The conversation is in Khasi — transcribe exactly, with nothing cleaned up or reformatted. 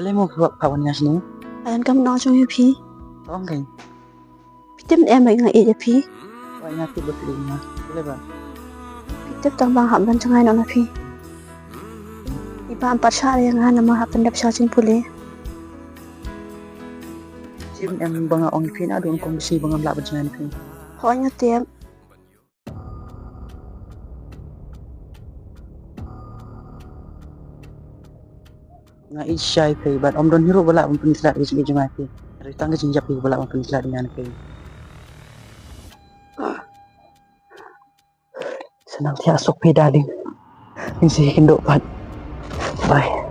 Balei mo phi kwah wan ïa shane? Ai, kam nang jong ïa phi. Ong kai. Phi tip em ba nga ïeit ïa phi. Wai nga tip ba phi ïeit ïa nga. Balei ba? Phi tip tang ba nga hap ban jngai noh na phi. I Bah em pat shah ïa nga namar hap pyndep sha jingpule. Tip em ba nga ong ïa phi na dun kong bisi ba ngam lah ban jngai na phi. Hooid nga tip. Nga ïeit shai phi bad ym don hi ruh ba lah ban pynkhlad ïa jingïeit jong nga ïa phi. Hynrei tang ka jingjop hi ba lah ban pynkhlad ïa nga na phi. Sa nang thiah suk phi darling. Ngin sa ïakynduh pat. Bye.